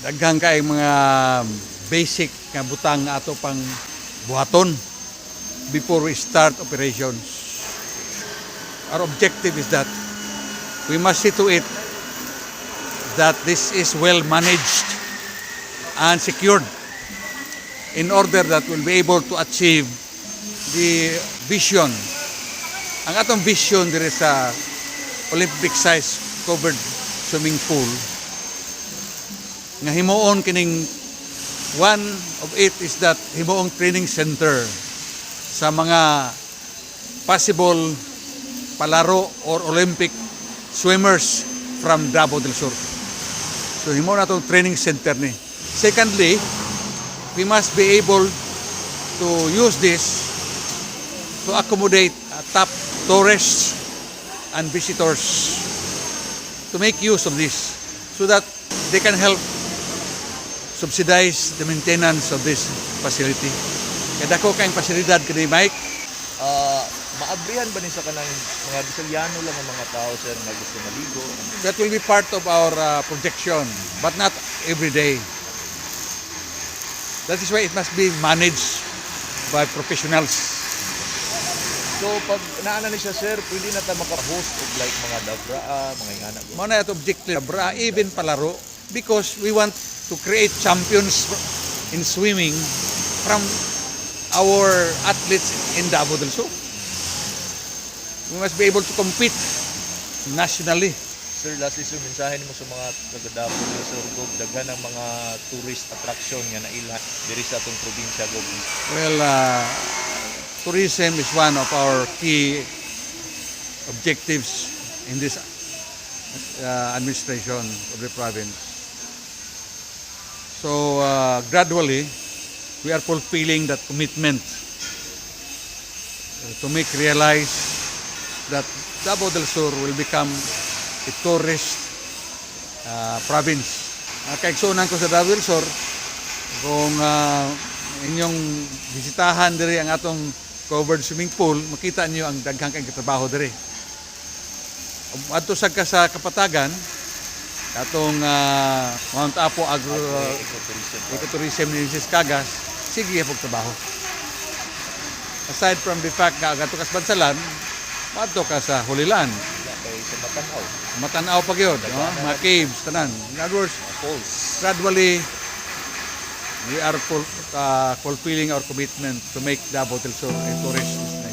Daghan kay mga basic nga butang nga ato pang buhaton before we start operations. Our objective is that we must see to it that this is well managed and secured in order that we'll be able to achieve the vision. Ang atong vision diri sa Olympic size covered swimming pool nga himuon kining, one of it is that himuong training center sa mga possible palaro or Olympic swimmers from Davao del Sur. So himo na atong training center ni. Secondly, we must be able to use this to accommodate top tourists and visitors to make use of this so that they can help subsidize the maintenance of this facility. Kaya dako kayong pasilidad kini, Mike. Maabrihan ba ni sa kanang mga Bisalyano lang ang mga tao, sir, nga gusto maligo? That will be part of our projection, but not every day. That is why it must be managed by professionals. So pag naana ni siya, sir, pwede na ta maka-host og like mga DAVRAA, mga ingana. Mao na ato objective, bra, even palaro, because we want to create champions in swimming from our athletes in Davao del Sur. We must be able to compete nationally. Sir, lastly sir, mensahe nimo sa mga taga Davao del Sur, Gob, daghan ang mga tourist attraction nga nailhan diri sa atong probinsya, Gob. Well, tourism is one of our key objectives in this administration of the province. So, gradually, we are fulfilling that commitment to make realize that Davao del Sur will become a tourist province. Kaigsuonan ko sa Davao del Sur, kung inyong bisitahan diri ang atong covered swimming pool, makita niyo ang daghang kay trabaho diri. Adto sad ka sa Kapatagan, atong Mount Apo Agro Ecotourism. Ecotourism ni Mrs. Cagas, sige pog trabaho. Aside from the fact nga adto ka sa Bansalan, adto ka sa Holy Land, Kay sa Matanaw, Matanaw pa gyud, no? Mga caves tanan. In other words, falls. Gradually we are fulfilling our commitment to make Davao del Sur a tourist destination.